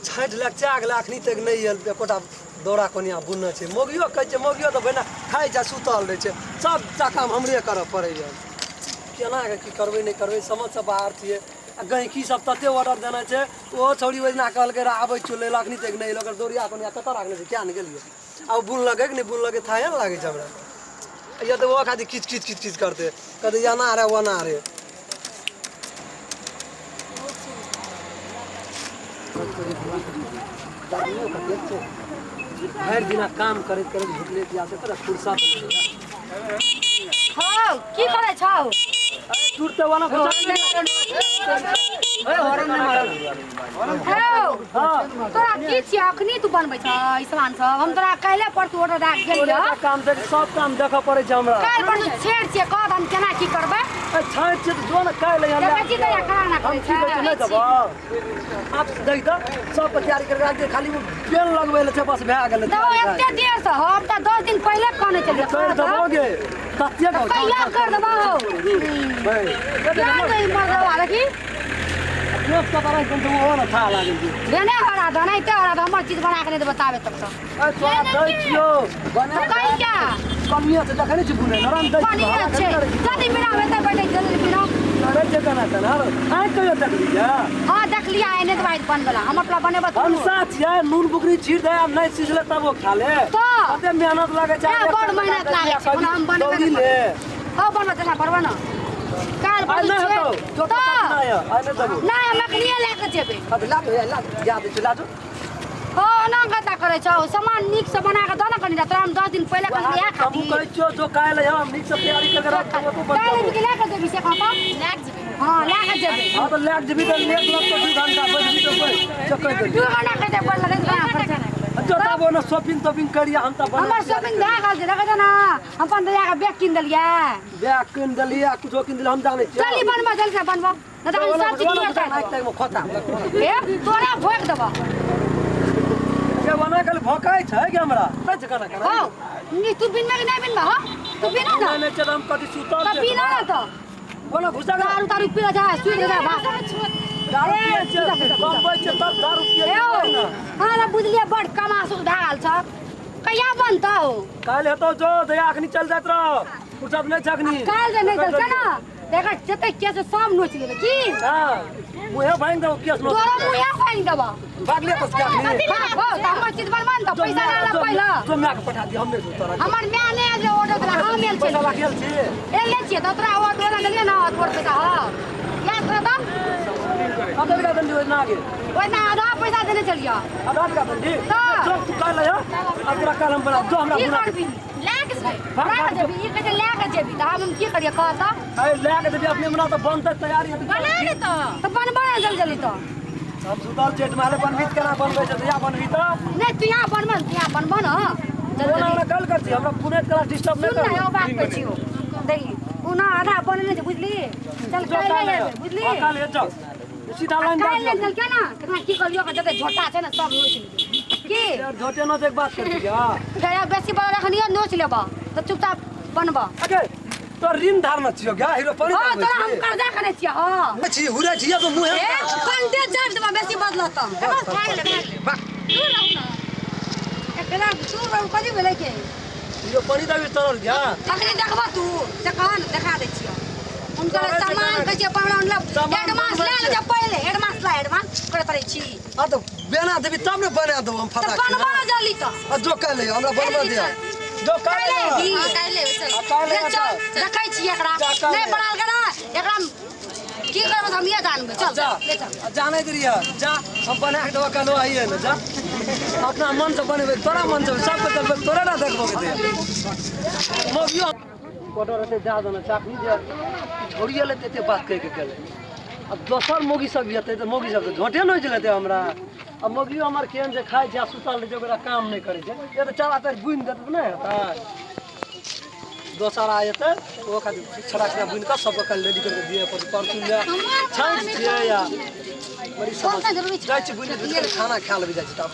छाँटि लए चाह गेलै, अखनी तक नहि आयल। एकोटा दौरा कोनिया बुनने छै। मौगियो कहै छै, मौगियो तऽ बिना खाइ छै, सुतल रहै छै। सबटा काम हमरे करऽ पड़ैए। केना कऽ की करबै, नहि करबै, समझसँ बाहर छियै। आ गहिँकी सब तते ऑर्डर देने छै। ओहो छौड़ी ओहि दिना कहलकै रहए आबै छियौ लै लए, अखनी तक नहि एलै। ओकर दौरिया कोनिया कतऽ राखने छै, किया नहि गेलियै? आ ओ बुनलकै कि नहि बुनलकै, थाहे ने लागै छै हमरा। या तऽ ओहो खातिर किच किच किच किच करतै, कहतै एना रे ओना रे। भरि दिना काम करैत करैत भुखले प्यासे तोरा फुर्सत नहि होइए। हौ, की करै छौ? तुरते वाला हौ। हाँ। तोरा की छियै? अखनी तू बनबै छ ई सामान सब? हम तोरा काल्हि परसू ऑर्डर दए के गेलियै। काम देख, सब काम देखऽ पड़ै छै हमरा। काल्हि परसू छेड़ छियै, कह हम केना की करबै। ए, छाँटि छै तऽ जो ने काल्हि यहाँ। देखै छी तोरा खाना हम करै की कहै छै, नहि छै। देबऽ आब। देख तऽ सबके तैयारी करके राख दे, खाली ओ पेन लगबै लए छै, बस भए गेलै। तऽ तैयारी भए एते देर से हम तऽ 10 दिन पहिले कहने छलियै। गेलै। कर देबो गे, कतेक कहिया कर देबो? भाइ क्या गई मर्दवा, देखी। लोक सब राखि देलकै, ओहो ने था लागै छै। देने हरा दे, एनाहिते हरा दे। हमर चीज बना के नहि दे बताबे तब तऽ। ए, तोरा दै छियौ बना। तऽ कही क्या? कमिए छै, देखै नहि छी बुनै नरम दै छियौ। बढ़िआँ छै, जल्दी बिना हेतै बैठे, जल्दी बिना। करै छै केना केना आँखि कहियो देखलियै? हाँ, देखलियै। एने दवाइ बनबला हम अपना बनेबै तऽ। भनसा छियै, नून बुकनी छीट दे, आब नहि सिझलै तब ओ खा ले। तऽ कते मेहनत लागै छै। ए, बड़ मेहनत लागै छै, ओना हम बनेबै दौड़ी नहि। ले। हँ, बनबै तऽ बनबै ने काल्हि। आइ बनबै नहि छियै। हेतौ जो। तऽ नहि, आइ नहि देबौ। नहि, हम एखनिए लए कऽ जेबै। अब ला दो, ला दो, जा दै छियौ, ला दो। हो, ओना कता करै छौ? सामान नीक से बना कऽ दऽ ने कनि। तोरा हम 10 दिन पहिले कहलियै इएह हमहूँ खातिर। कहै छियौ, जो काल्हि हम नीकसँ तैयारी करके राख देबौ, तू काल्हि बन। भी लए कऽ जेबी से कहता। लए कऽ जेबै। हँ, लए कऽ जेबै। हँ, तऽ लए कऽ जेबही तऽ लेट लगतौ 2 घंटा। बैठबी तऽ बैठ चक्कर देली। 2 घंटा कहै बड़ लगै छै। जो तब ओने शॉपिंग तॉपिंग करिया, हम तऽ बना। हमर शॉपिंग भए गेल छै, देखै छौ ने, हम अपन दया के बैग कीन देलियै। बैग कीन देलियै आ कुछो कीन देलियै, हम जानै छियै। चली बनबऽ, जल्दी से बनबऽ, नहि तऽ सब चीज क्लियर कर देबऽ। खोता। ए, तोरा भोग देबऽ। के बना के भोकै छै कि हमरा नहि छै केना केना। हौ नी, तू बिनबे कि नहि बिनबऽ? हौ, तू बिना ने। नहि छै तऽ हम कथी सुतल तऽ छै? बिना ने तऽ। कोना घुसा के दारू तारू पी जा, सुति जा बा। दारू पियै छै, कमबै छै तब दारू पियै ए छै हौ, ने। हमरा बुझलियै, बड़ कमा सुख भए गेल छ। कहिया बनतौ? काल्हि हेतौ, जो दया, अखनी चल जाइत रह, फुर्सत नहि छै अखनी। काल्हि जे नहि चलतै ने, देखै जते केस सब नोचि लेबै की। हाँ, मुँहे भाँगि देबौ केस नोच। तोरा मुँहे भाँगि देबऽ। भागले बस क्या अखनी? भाग हौ, तऽ हमर चीज बनबऽ ने तऽ पैसा लए ले पहिले। जो मायके पठा दिअ, हम नहि देबौ तोरा। हमर माय नहि आयल जे ऑर्डर देला, हम आयल पैसा छलियै। राखल छी? एल नहि छियै तऽ तोरा ऑर्डर देलियै ने, तोर पैसा हौ, याद कर तऽ। कते टका देली ओहिना गे? ओहिना आधा पैसा देने छलियै। आधा टका देली? तऽ। जो तू काल्हि अइहऽ, आब तोरा काल्हि हम बना जो हमरा की बुना। करबी? लए कऽ जेबै। लए कऽ जेबी? ई कहै छै लए कऽ जेबी, तऽ हम की करियै, कह तऽ। अरे, लए कऽ जेबी अपने मना तऽ बनतै तैयारी हेतै। बना ने तऽ। तऽ बनबऽ ने जल्दी जल्दी तऽ। हम सुतल छियै, माले बनबी तऽ केना बनबै छै? तऽ बनबी तऽ। नहि, तू यहाँ बनबऽ ने, तू यहाँ बनबऽ ने जल्दी। ओना जल्दी। ओना कल कर छी, हमरा पुणे केला डिस्टर्ब नहि सुन ने, कर। एगो बात कहै छियौ, देखी, ओना आधा बनेने छै, बुझली? चल, जो काल्हि काल्हि एबै, बुझली? हाँ, काल्हि जो, सीधा लाइन काल्हि दऽ नहि चल, केना केना की कहलियौ? ओकर जते झोटा छै ने, सब नोचि लेबै की। दियौ। झोटे नोच एक बात कर दिया। फेर बेसी बड़ा रखनियो, नोच लेबऽ तऽ चुपचाप बनबऽ। अगे, तो ऋण धारने छियौ क्या? हीरो पानी हँ, तोरा हम कर्जा करै छियै? हँ। छी हुरे छियै तो मुँहे। ए, कंटे चाप देबऽ बेसी बदलत तऽ। खा गेलै, खा गेलै। दूर रहू ने। एकरा तू रहू, कथी भेलै के? हीरो पानी दबी तरल क्या? अखनी देखबऽ तू से, कह ने, देखा दै छियौ। हुनकर सामान कहै छियै पहिले मतलब सामान एडवांस बनबै लए ले छै। जे पहिले एडवांस ला, एडवांस करैत रहै छी। हाँ, तऽ बेना देबी तब ने बना देबो हम तऽ फटाक। बनबऽ ने जल्दी तऽ। आ जो काल्हि अइहऽ, हमरा बनबऽ काल्हि दिअ। चल। जो काल्हि काल्हि अइहऽ। अयबही। हँ, काल्हि एबै, चल। आ काल्हि ले अइहऽ चल। तऽ। देखै छियै एकरा। जा, काल्हि नहि अइहऽ। बनाल के ना एकरा की करबै तऽ हमिये जानबै। चल। जा। ले चल। आ जानै रहियै, जा, हम बना के देबो काल्हि, आइए ने। जा, अपना मन से बनेबै, तोरा मन से सबके देबै, तोरे ना देखबो के दे मौगियो ऑर्डर एते दए देने छै। अखनी जे छोड़िए लेतै, एते बात कहि के गेलै। आब दोसर मौगी सब एतै तऽ मौगी सब तऽ झोटे नोचि लेतै हमरा। आ मौगियो हमर केहन छै, खाइ छै आ सुतल रहै छै, ओकरा काम नहि करै छै। एक तऽ चारा चारि बुनि देतै तऽ नहि हेतै। दोसर आ जेतै, ओहो खातिर छड़ा छड़ा बुनि कऽ सबके काल्हि रेडी करि कऽ दिअ पड़तै। परसू लए छाँटि छियै या बड़ी समस्या। जरूरी छै। जाइ छी, बुनि कऽ खाना खा लेबै, जाइ छी तब।